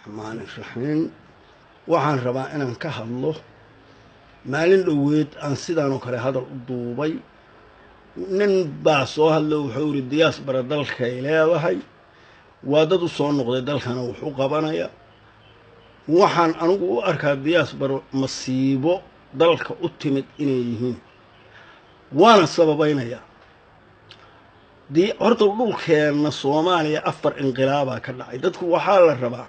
Raxmaani raxiim. Waxaan rabaa inaan ka hadlo maalin dhoweed aan sidaan oo kale hadal u duubay. Nin baa soo hadlo, wuxuu yidhi diaspora dalkay leedahay, waa dad u soo noqday dalkana wax u qabanaya. Waxaan anigu u arkaa diaspora masiibo dalka u timid inay yihiin, waana sababaynayaa. Horta dhulkeenna Soomaaliya 4 inqilaabaa ka dhacay. Dadku waxaa la rabaa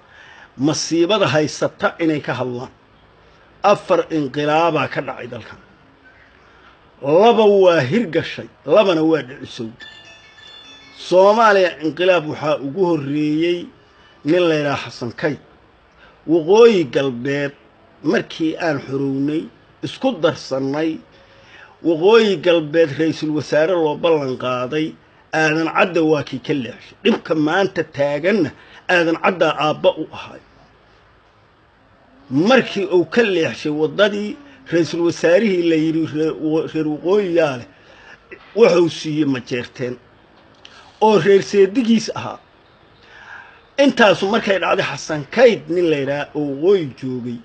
masiibada haysata inay ka hadlaan. 4 inqilaabaa ka dhacay dalkan, 2 waa hirgashay, 2na waa dhicisow. Soomaaliya inqilaab waxaa ugu horreeyey nin la yidhaha Xasan Kayd. Waqooyi Galbeed markii aan xorownay, isku darsannay, Waqooyi Galbeed ra-iisul wasaare loo ballan qaaday, Aadan Cadda waa kii ka leexshay. Dhibka maanta taaganna Aadan Caddaa aabba u ahay. Markii uu ka leexshay waddadii ra-iisul wasaarihii la yidhi reer waqooyiyaa leh, wuxuu siiyey Majeerteen oo reer seedigiis ahaa. Intaasu markay dhacday, Xasan Kayd nin la yidhaha oo waqooyi joogay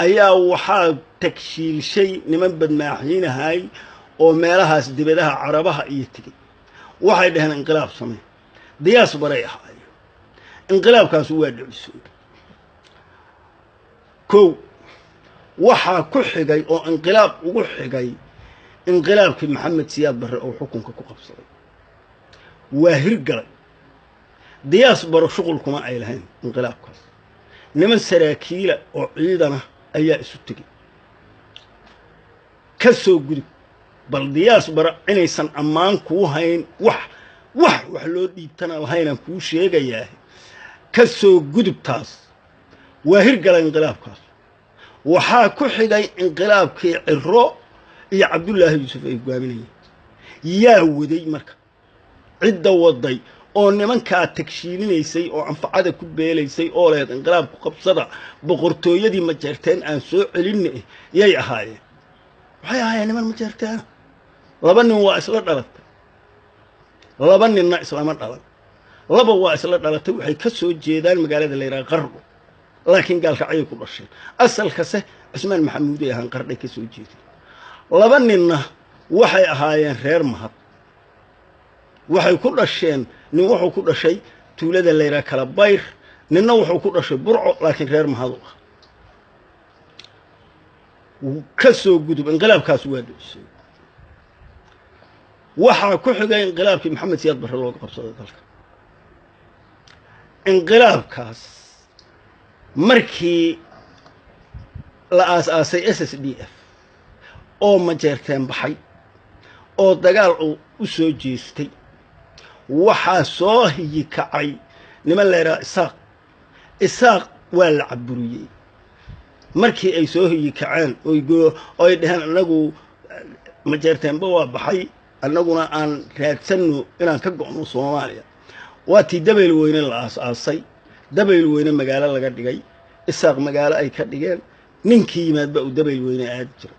ayaa waxaa tagshiilshay niman badmaaxiinahay oo meelahaas dibadaha Carabaha iyo tegey. Waxay dhaheen inqilaab samee. Diasporay ahaayo. Inqilaabkaasu waa dhicisooy. Kow, waxaa ku xigay oo inqilaab ugu xigay inqilaabkii Maxamed Siyaad Barre oo xukunka ku qabsaday, waa hirgalay. Diaspora shuqul kuma ay lahayn inqilaabkaas. Niman saraakiila oo ciidana ayaa isu tegey. Ka soo gudub, bal diaspora inaysan ammaan kuu hayn, wax loo dhiibtana lahaynaan kuu sheegayaa. Ka soo gudub, taas waa hirgalay inqilaabkaas. Waxaa ku xigay inqilaabkii Ciro iyo Cabdullaahi Yuusuf ay hogaaminayeen. Yaa waday marka? Cidda waday oo nimankaa tagshiilinaysay oo anfacada ku beelaysay oo lehed inqilaabku qabsada, boqortooyadii Majeerteen aan soo celinna, yay ahaayeen? Waxay ahaayeen niman Majeerteena. 2 nin waa isla dhalatay, 2 ninna islama dhalan. 2 waa isla dhalatay, waxay ka soo jeedaan magaalada la yidhaha Qardho, laakiin Gaalkacyay ku dhasheen. Asalkase Cismaan Maxamuuday ahaan, Qardhay ka soo jeedeen. 2 ninna waxay ahaayeen reer Mahad, waxay ku dhasheen, nin wuxuu ku dhashay tuulada la yidhaha Kalabayr, ninna wuxuu ku dhashay Burco, laakiin reer Mahad u ah. Ka soo gudub, inqilaabkaas waa dhucisay. Waxaa ku xigay inqilaabkii Maxamed Siyaad Barre looga qabsaday dalka. Inqilaabkaas markii la aas-aasay SSDF oo Majeerteen baxay oo dagaal uu u soo jeestay, waxaa soo hiyi kacay niman la yidhaha Isaaq. Isaaq waa la caburiyey. Markii ay soo hiyi kaceen oy dhaheen annagu Majeerteenba waa baxay, annaguna aan raadsanno inaan ka go'no Soomaaliya, waa tii Dabayl Weyne la aas-aasay. Dabayl Weyne magaalo laga dhigay, Isaaq magaalo ay ka dhigeen, ninkii yimaadba uu Dabayl Weyne aadi jiray.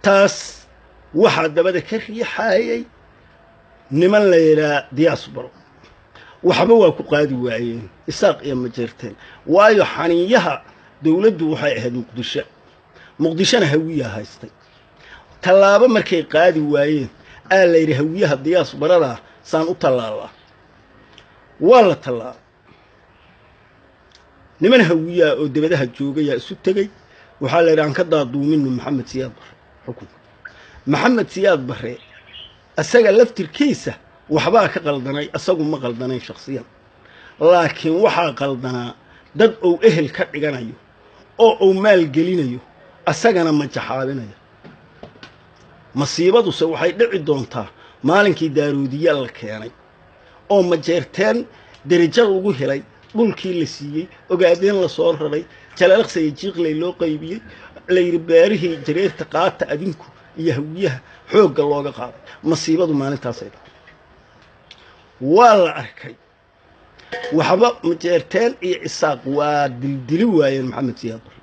Taas waxaa dabada ka riixaayay niman la yidhaha diaspora. Waxba waa ku qaadi waayeen Isaaq iyo Majeerteen, waayo xaniinyaha dowladdu waxay ahayd Muqdisho, Muqdishona Hawiyaa haystay. Tallaabo markay qaadi waayeen aa la yidhi Hawiyaha diasporadaa saan u tallaalaa. Waa la tallaalay. Niman Hawiyaha oo debadaha joogayaa isu tegey. Waxaa la yidhi aan ka daaduumino Maxamed Siyaad Barre xukunka. Maxamed Siyaad Barre asaga laftirkiisa waxbaa ka qaldanay. Asagu ma qaldanayn shakhsiyan, laakiin waxaa qaldanaa dad uu ehel ka dhiganayo oo uu maalgelinayo, asagana majaxaabinayo. Masiibaduse waxay dhici doontaa maalinkii Daaroodiya la keenay oo Majeerteen derajo lagu helay, dhulkii la siiyey, Ogaadeen la soo raray, Jalaalaqsaya Jiiqley loo qaybiyey, layidhi beerihii Jareerta qaata adinku, iyo Hawiyaha xoogga looga qaaday. Masiibadu maalintaasay dhacday, waa la arkay. Waxba Majeerteen iyo Isaaq waa dildili waayeen Maxamed Siyaad Barre.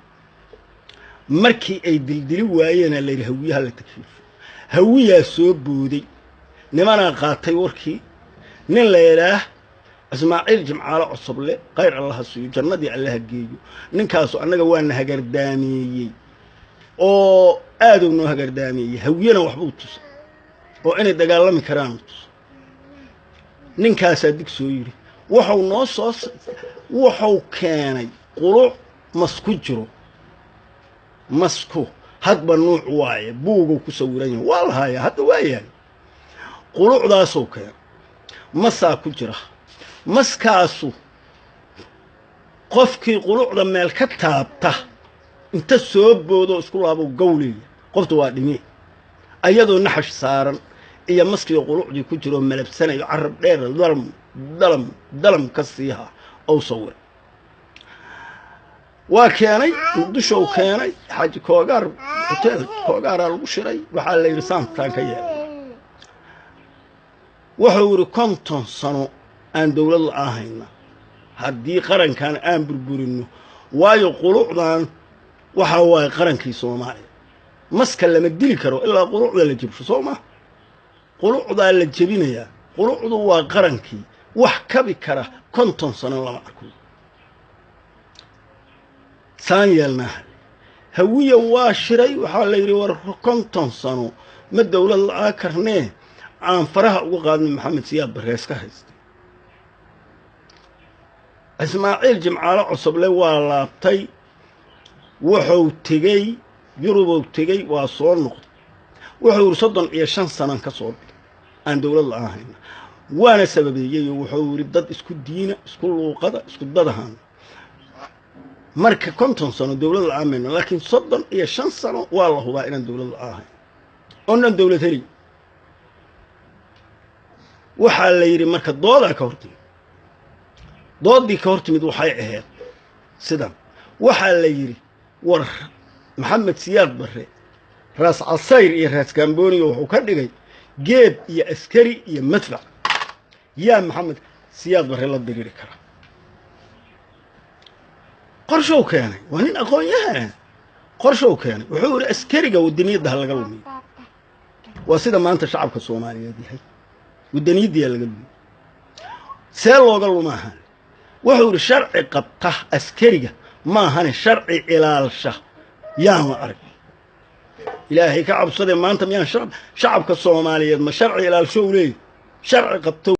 Markii ay dildili waayeena layidhi Hawiyaha la tagfiifo, Hawiyaa soo booday. Nimanaa qaatay warkii nin la yidhaah Ismaaciil Jimcaale Cosoble, khayr Allaha siiyo, jannadii Allaha geeyo. Ninkaasu annaga waana hagardaameeyey oo aaduu noo hagardaameeyey. Hawiyena waxbuu tusay oo inay dagaalami karaan tusay. Ninkaasaa dig soo yidhi, wuxuu noo soo wuxuu keenay quluc masku jiro. Masku hadba nuuc waaye, buuguu ku sawiran yahay, waa la hayaa hadda, waa yahay. Qulucdaasuu keenay, masaa ku jira. Maskaasu qofkii qulucda meel ka taabta, inta soo boodoo isku laabo gawleeya, qofta waa dhimee, ayadoo naxash saaran iyo maskii qulucdii ku jiroo malabsanayo, carab dheer dalam dalam dalam ka siiha ou sawiray. Waa keenay, Muqdishow keenay, Xaaji Koogaar, hotel Koogaaraa lagu shiray. Waxaa la yidhi saantaan ka yeelay. Wuxuu yidhi 50 sano aan dowlad la-aan hayna haddii qarankan aan burburinno, waayo qulucdan waxaa waaye qarankii Soomaaliya. Maska lama dili karo ilaa qulucda la jebsho, soo ma qulucdaa la jebinayaa? Qulucdu waa qarankii, wax kabi kara 50 sano lama arko. Saan yeelnaaha? Hawiya waa shiray. Waxaa la yidhi war 50 sano ma dowlad la-aa karnee, aan faraha uga qaadno Maxamed Siyaad Barrees ka haystay. Ismaaciil Jimcaale Cosoble waa laabtay, wuxuu tegey Yurubou tegey, waa soo noqday. Wuxuu yidhi 35 sanan ka soo dhigay aan dowlad la-aan hayna, waana sababeeyey. Wuxuu yidhi dad isku diina, isku luuqada, isku dadahan, marka 50 sano dowlad la-aan mayno, laakiin 35 sano waa la hubaa inaan dowlad la-aan hayn oonan dowlad helin. Waxaa la yidhi marka doodaa ka hortimid. Doodii ka hortimid waxay ahayd sidan: waxaa la yidhi war Maxamed Siyaad Barre Raas Casayr iyo Raas Gamboniga wuxuu ka dhigay geed iyo askari iyo madfac, yaa Maxamed Siyaad Barre la diriiri kara? Qorshow keenay, waa nin aqoon-yahan. Qorshow keenay, wuxuu yidhi askariga wadaniyadda ha laga lumiyo. Waa sida maanta shacabka Soomaaliyeed yahay, wadaniyaddiyaa laga lumiyo. See looga lumaahan? Wuxuu yidhi sharci qabta askariga maahane, sharci ilaalsha yaan la arag. Ilaahay ka cabsadee, maanta miyaan shacabka Soomaaliyeed ma sharci ilaalsho u leeyahy, sharci qabto?